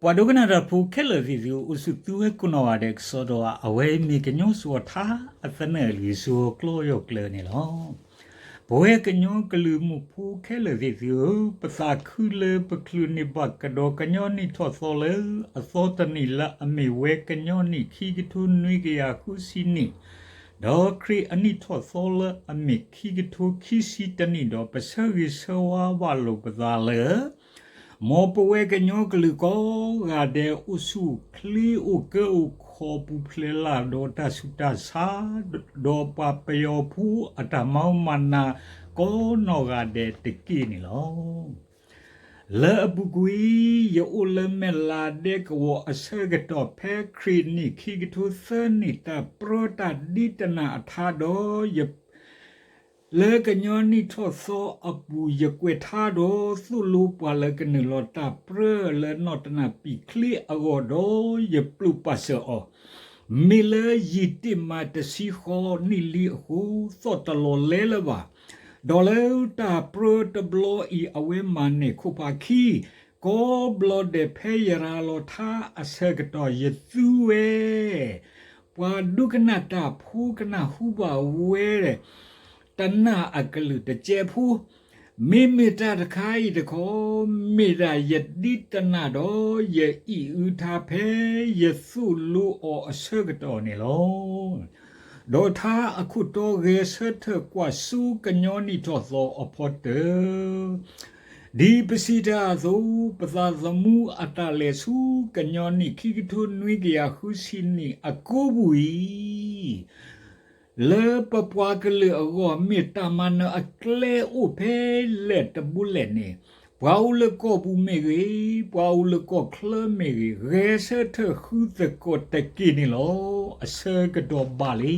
ပှၤဒိကနၣ်တၢ်ဖိခဲလၢာ်သ့ၣ်သုဧၢ, အိၣ်ဆူၣ်သုဝဲကိးနီၢ်ဂၤဒဲးကစီဒီ, အဝဲအံၤမ့ၢ်ကညီစိၤအထါအသနၢၣ်အလုၢ်အစိၤကျီယီၢ်ကျၢၤန့ၣ်လီၤ. ပဝဲကညီကလုာ်မိၢ်ဖိခဲလၢာ်သ့ၣ်သုဧၢ, ပသးခုလၢပချုးန့ၢ်ဘၣ်ကဒီးကညီနံၣ်ထီၣ်သီလၢအသီတနံၣ်လၢအမ့ၢ်ဝဲကညီနံၣ်ခံကထိနွံကယၤဃုဆံနံၣ်, ဒီးခရံာ်အနံၣ်ထီၣ်သီလၢအမ့ၢ်ခံကထိခံဆံတနံၣ်ဒီး ပဆၢဂ့ၤဆၢဝါဘၣ်လိာ်ပသးလၢ မ်ပဝဲကညီကလုာ်ကိးဂၤဒဲး အိၣ်ဆူၣ်အိၣ်ချ့ အိၣ်ကၢအိၣ်ခီ ပူၤဖျဲးလၢ်ဒီးတၢ်ဆူးတၢ်ဆါ, ဒီးပှၤပယီၤဖိအတၢ်မၤအၢမၤနးကိးနီၢ်ဂၤဒဲးတက့ၢ်န့ၣ်လီၤ. လၢအပူၤကွံာ် ယအိၣ်လၢမဲၢ်လးဒဲကဝီၤအဆၢကတီၢ် ဖဲခရံာ်နံၣ်ခံကထိသၢနံၣ် တၢ်ပြၢတၢ်ဒံးတနၢ်အထါဒီး ယ လၢကညီနံၣ်ထီၣ်သီအပူၤ ယကွဲးထါဒီး သိၣ်လိပှၤလၢကနုာ်လီၤတၢ်ပြၢလၢနီၢ်တနၢ်ပံာ်ချ့အဂီၢ်ဒီး ယပျိာ်ပာ်စၢၤအီၤ, မ့ၢ်လၢယံာ်တ့ၢ်မးတဆံဃီနံၣ်လံအဃိ သီၣ်တလီၤလဲလၢၤဘၣ်. ဒီးလၢတၢ်ပြၢတဘျီအံၤ အဝဲမၤန့ၢ်ခိၣ်ဖးခံ, ကိးဘျီဒဲးဖဲယရၤလီၤထါအဆၢကတီၢ် ယသူဝဲ ပှၤဒိကနၣ်တၢ်ဖိကနၢ်ဟူဘၣ်ဝဲ တနၢ်အကလုၢ်တကဲးဖိ, မ့မ့ၢ်တၢ်တခါအံၤတခီ မ့ၢ်ဒၣ်ယဒံးတနၢ်ဒီး ယအံၣ်အုထါဖဲယသိၣ်လိအီၤအဆၢကတီၢ်န့ၣ်လီၤ. ဒီးထါအခိၣ်တီဂဲၤဆၢထၢၣ်ကွၢ်စိကညီနံၣ်ထီၣ်သီအဖီတၢၢ် ဒ်ပစံးတၢ်အသိး ပသးသမူအတၢ်လဲၤဆူကညီနံၣ်ခံကထိနွံကယၤဃုဆံနံၣ်အကိးပူၤအံၤ လၢပပှၤကလုာ်အဂီၢ် မ့ၢ်တၢ်မၤနၢၤအကျဲအိၣ်ဖဲလဲၣ်တဘိလဲၣ်န့ၣ်, ပှၤအိၣ်လၢကီၢ်ပူၤမ့ၢ်ဂ့ၤ, ပှၤအိၣ်လၢကီၢ်ချၢမ့ၢ်ဂ့ၤ, ဂဲၤဆၢထၢၣ်ဃုသကိးတက့ၢ်န့ၣ်လီၤ. အဆၢကတီၢ်ဘၣ်လံ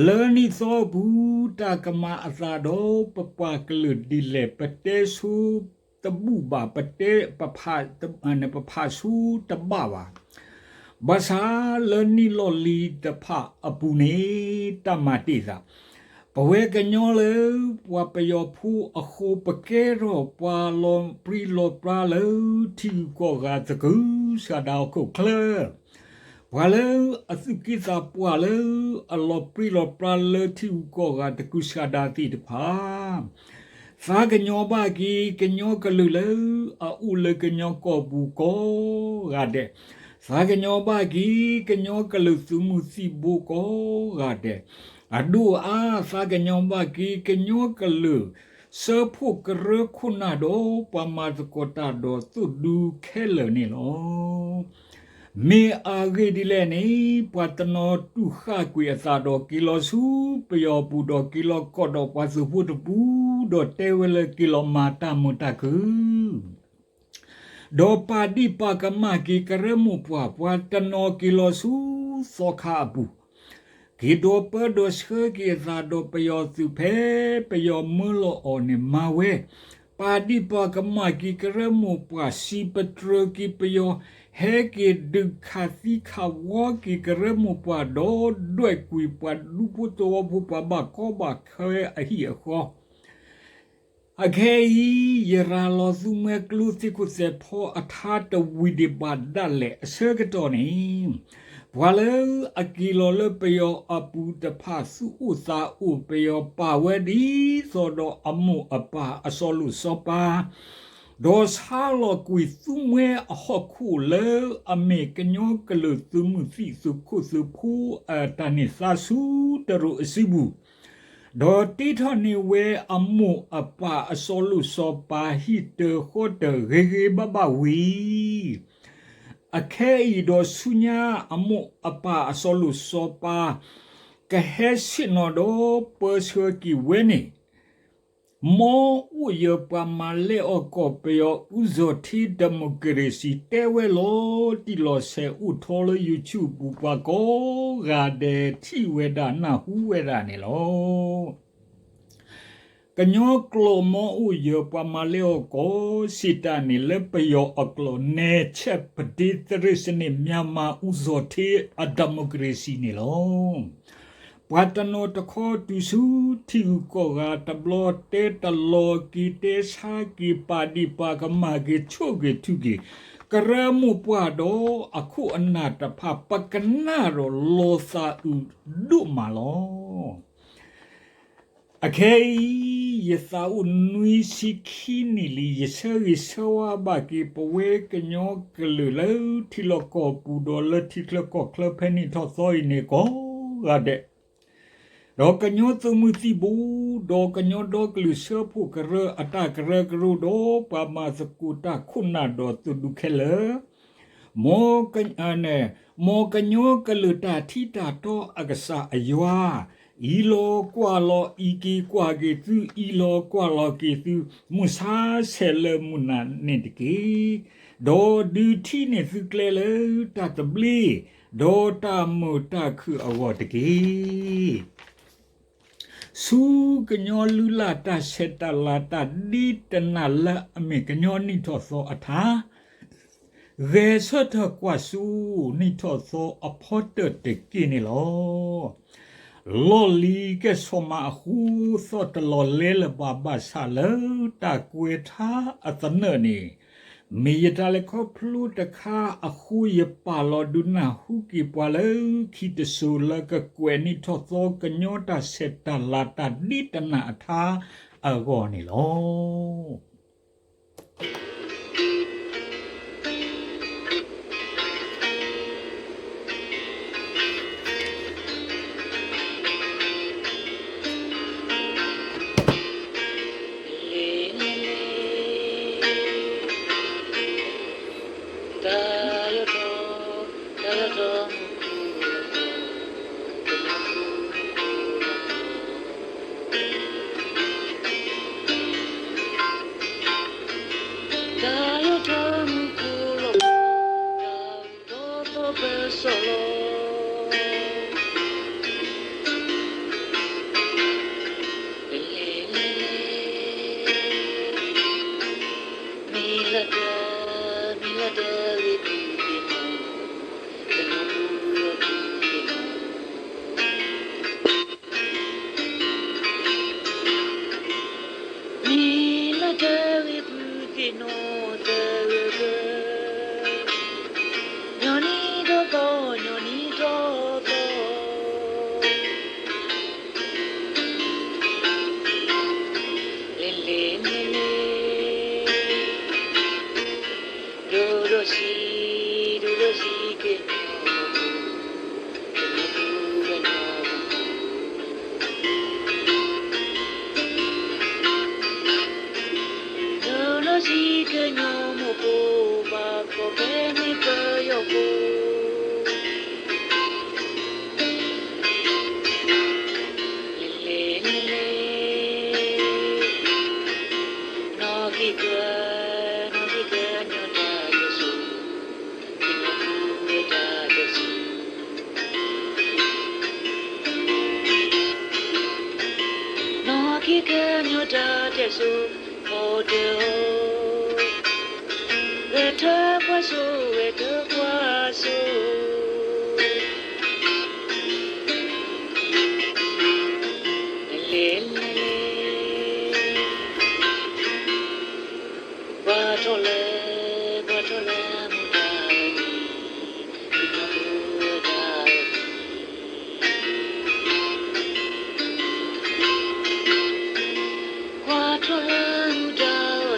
လၢနံၣ်သီအပူၤ တၢ်ကမၤအသးဒီးပပှၤကလုာ်ဒ်လဲၣ် ပတဲဆိတဘူၣ်ဘၣ်, ပတဲ, ပဖး, ပဖးဆိတဘၣ်ဘၣ်. ဘၣ်ဆၣ်လၢနံၣ်လီၢ်လံၤတဖၣ်အပူၤန့ၣ် တၢ်မၤတ့ၢ်သး, ပဝဲကညီလၢပှၤပယီၤဖိအဃိ ပကဲထီၣ်ပှၤလီၤပြံလီၤပြါလၢထံဂုၤကီၢ်ဂၤသကုၤဆးဒးဟီၣ်ခိၣ်ချၢ ပှၤလၢအသူၣ်က့သးပှၢ်လၢအလီၤပြံလီၤပြါလၢထံဂုၤကီၢ်ဂၤတကုၤဆးဒးသ့ၣ်တဖၣ်, သးကညီၤဘၣ်က့ၤကညီကလုာ်လၢအအိၣ်လၢကညီကီၢ်ပူၤကိးဂၤဒဲး, သးကညီၤဘၣ်က့ၤကညီကလုာ်သုးမုၢ်သံၣ်ဘိကိးဂၤဒဲး, အဒိၣ်အါ သးကညီၤဘၣ်က့ၤကညီကလုာ် စၢဖှိၣ်ကရၢခိၣ်နၢ်ဒီးပှၤမၤသကိးတၢ်ဒီးသုးဒူခဲလၢာ်န့ၣ်လီၤ. မ့ၢ်အဂ့ၢ်ဒ်လဲၣ်န့ၣ် ပှၤတနီၤတူၢ်ဃၣ်ကွံာ်အသးဒီးက့ၤလီၤဆူပယီၤပူၤဒီး က့ၤလီၤကိးဒီးပှၤသုးဖိတပူၤ ဒီးတဲဝဲလၢက့ၤလီၤမၤတၢ်မုာ်တၢ်ခုၣ် ဒီးပာ်ဒံၣ်ပာ်ကမၣ်က့ၤကရၢမိၢ်ပှၢ်, ပှၤတနီၤက့ၤလီၤဆူသီခါအပူၤ, က့ၤဒိးပၢဒီးဆှၢက့ၤအသးဒီးပယီၤသုးဖဲပယီၤမၢလီၤအီၤန့ၣ်မၤဝဲ, ပာ်ဒံၣ်ပာ်ကမၣ်က့ၤကရၢမိၢ်ပှၢ်, စံးပတြၢၤက့ၤပယီၤ, ဟဲက့ၤဒုးခးသံခးဝီက့ၤကရၢမိၢ်ပှၢ်ဒီး ဒွဲၣ်ကွံာ်ပှၤဒူဖိသဝီဖိပှၤဘၣ်ကီဘၣ်ခဲအဟံၣ်အဃီ အခဲအံၤ ယရၤလီၤသူမှဲကျိသ့ၣ်ခိၣ်သဲးဖီအထါတဝံၤဒံးဘၣ်ဒၣ်လဲာ်အဆၢကတီၢ်န့ၣ်, ပှၤလၢအက့ၤလီၤလၢပယီၤအပူၤတဖၣ် သူၣ်အိၣ်သးအိၣ် ပယီၤပာ်ဝဲဒ်သိးဒီးအမိၢ်အပၢ်အစီၤလိၣ်စီၤပၤ, ဒီးဆါလီၤကွံာ်သူမှဲအဟီၣ်ခိၣ်လၢအမ့ၢ်ကညီကလုာ်သုးမုၢ်သံၣ်သုးခိၣ်သုးဖိအတၢ်န့ၢ်သါဆူတရူးအစုပူၤ ဒီးတ့ထီၣ်န့ၢ်ဝဲအမိၢ်အပၢ်အစီၤလိၣ်စီၤပၤဟံၣ်တၢၤဃီတၢၤဂ့ၤဂ့ၤဘၣ်ဘၣ်ဝံၤ, အခဲအံၤဒီးဆူညါအမိၢ်အပၢ်အစီၤလိၣ်စီၤပၤ ကဟဲဆ့ၣ်နီၤဒီးပၢဆှၢက့ၤဝဲန့ၣ် မ်အိၣ်ယၢၤပှၤမၤလဲၢ်အီၣ်ကီၢ်ပယီၤ ဦးဇော်ဌေး ဒီမိုကရေစီ တဲဝဲလီၤတံၢ်လီၤဆဲးအိၣ်ထီလၢ YouTube ပူၤ ပှၤကိးဂၤဒဲးထံၣ်ဝဲဒၣ်နၢ်ဟူဝဲဒၣ်န့ၣ်လီၤ. ကညီကျိာ်မ်အိၣ်ယၢၤပှၤမၤလဲၢ်အီၣ်ကီၢ်စံးတၢ်န့ၣ် လၢပယီၤအကျိာ် နယ်ချဲ့ပဒေသရာဇ်စနစ် မြန်မာဦးဇော်ဌေး ဒီမိုကရေစီ န့ၣ်လီၤ. ပှၤတနီၤတခီတုၤဆူထံဂုၤကီၢ်ဂၤတဘျီ တဲတလီၤက့ၤ တဲဆါက့ၤ ပာ်ဒံးပာ်ကမၣ်က့ၤ ဆိၣ်ဂ့ၤထုက့ၤ ကရၢမိၢ်ပှၢ်ဒီးအခိၣ်အနၢ်တဖၣ် ပကနၣ်ဒီးလီၤသးအုးဒိၣ်မးလီၤ. အခဲအံၤ ယသးအိၣ်နွံဆံခံနံၣ်လံ ယဆၢဂ့ၤဆၢဝါဘၣ်က့ၤ ပဝဲကညီကလုာ်လၢထံလီၢ်ကီၢ်ပူၤ ဒီးလၢထံချၢကီၢ်ချၢဖဲနံၣ်ထီၣ်သီအံၤန့ၣ် ကိးဂၤဒဲး, ဒီးကညီသုးမုၢ်သံၣ်ဘိ ဒီးကညီဒီကလုာ်စၢဖှိၣ်ကရၢအတၢ်ကရၢကရိ ဒီးပှၤမၤသကိးတၢ်ခိၣ်နၢ်ဒီးသုးဒူခဲလၢာ် မ်ကညီကလုာ်တၢ်ထံတၢ်တီအကစၢ်အယွၤ အံးလီၤကွၢ်လီၤအံးက့ၤကွၢ်က့ၤသု အံးလီၤကွၢ်လီၤက့ၤသု မုၢ်ဆါဆဲးလၢမုၢ်နၤန့ၣ်တက့ၢ်. ဒီးဒုးထံၣ်န့ၢ်သုကျဲလၢတၢ်သဘျ့ ဒီးတၢ်မုာ်တၢ်ခုၣ်အဂီၢ်တက့ၢ်. ဆူကညီလုၢ်လၢ်တၢ်ဆဲးတၢ်လၤတၢ်ဒ့တနၢ်လၢအမ့ၢ်ကညီနံၣ်ထီၣ်သီအထါ ဂဲၤဆၢထၢၣ်ကွၢ်ဆူနံၣ်ထီၣ်သီအဖီတၢၢ်တက့ၢ်န့ၣ်လီၤ. လီၢ်လံၤကဲၣ်ဆိးမးအဃိ သီၣ်တလီၤလဲလၢၤဘၣ်ဘၣ်ဆၣ်လၢတၢ်ကွဲးထါအသနၢၣ်န့ၣ် မ့ၢ်ယတၢ်လဲၤခီဖျိတခါအဃိ ယပာ်လီၤဒုးနၢ်ဟူက့ၤပှၤလၢခံတစိၤ လၢကကွဲးနံၣ်ထီၣ်သီကညီတၢ်ဆဲးတၢ်လၤတၢ်ဒ့တနၢ်အထါအဂီၢ်န့ၣ်လီၤ. တၢ်ယီၢ်တၢ်မူခိၣ်လီၤ, တၢ်အုၣ်ကီၤသီဘၢစီၣ်လီၤ, လဲၤလဲၤလဲၤ, မ့ၢ်လၢတၢ်, မ့ၢ်လၢတၢ်ဂ့ၢ်ပူၤသ့ၣ်နီၣ်, တနီၤပူၤလီၤပူၤသ့ၣ်နီၣ် မ့ၢ်လၢတၢ်ဂ့ၢ်ပူၤသ့ၣ်နီၣ်သဂၢၢ်ဂၢၢ်, ညီနံၤဒီသီ, ညီနံၤဒီသီ, လဲၤလဲၤလဲၤလဲၤ, ဒိၣ်ဒိၣ်ဆံး, ဒိၣ်ဒိၣ်ဆံးက့ၤ ဒိၣ်ဒိၣ်ဆံးကညီမိၢ်ဖိ, ဘၣ်ကီးဖဲန့ၣ်ပယီၤဖိ, လဲၤလဲၤလဲၤလဲၤ, နီၣ်ဂံၢ်ကၢ, နီၣ်ဂံၢ်ကၢညီတၢ်ကဲၣ်ဆိး, ကညီဖိတၢ်ကဲၣ်ဆိး, နီၣ်ဂံၢ်ကၢညီတၢ်ကဲၣ်ဆိး, ဟီၣ်ဒၢဧၢ, ဂဲၤထၢၣ်ပှၢ်ဆိး, ဂဲၤထၢၣ်ပှၢ်ဆိး, လဲၤလဲၤလဲၤ, ကွၢ်ထီၣ်လၢ, ကွၢ်ထီၣ်လၢမူဒါအံၤ, ကညီဖိတၢ်အံၤ, ကွၢ်ထီၣ်လၢမူဒါအံၤ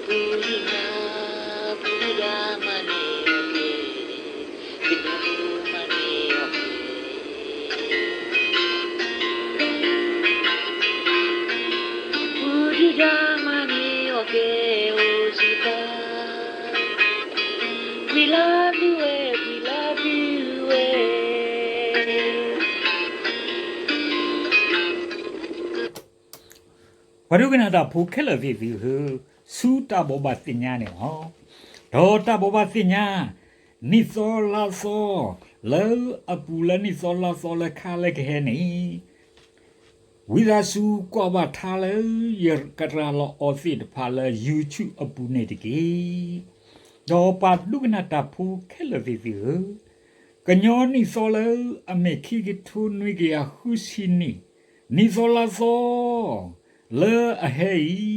ပူၤဒုၣ်နၤ, ပူၤဒုၣ်ဒါမၤန့ၢ်အီၤက့ၤ, ကနူၤမၤန့ၢ်အီၤက့ၤ, ပူၤဒုၣ်ဒါမၤန့ၢ်အီၤက့ၤ အိၣ်စ့ၢ်ကီး, ပှၤလၢအဘျုးဝဲ, ပှၤလၢအဘျုးဝဲ. ပှၤဒိကနၣ်တၢ်ဖိခဲလၢာ်သ့ၣ်သုဧၢ, ဆူတၢ်ဘိးဘၣ်သ့ၣ်ညါန့ၣ်လီၤ. ဒီးတၢ်ဘိးဘၣ်သ့ၣ်ညါ, နံၣ်သီလါသီ လၢအပူၤလၢနံၣ်သီလါသီလၢခါလၢကဟဲန့ၣ်, ဝံသးစူၤကွၢ်ဘၣ်ထါလၢယကရၤလီၤအီၤသ့ၣ်တဖၣ်လၢ YouTube အပူၤန့ၣ်တက့ၢ်. ဒီးပှၤဒိကနၣ်တၢ်ဖိခဲလၢာ်သ့ၣ်သုဧၢ, ကညီနံၣ်သီလၢအမ့ၢ်ခံကထိနွံကယၤဃုဆံနံၣ်, နံၣ်သီလါသီ လၢအဟဲအံ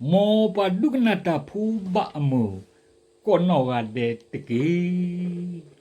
ၤ, မ်ပှၤဒိကနၣ်တၢ်ဖိဘၣ်အမုာ် ကိးနီၢ်ဂၤဒဲးတက့ၢ်.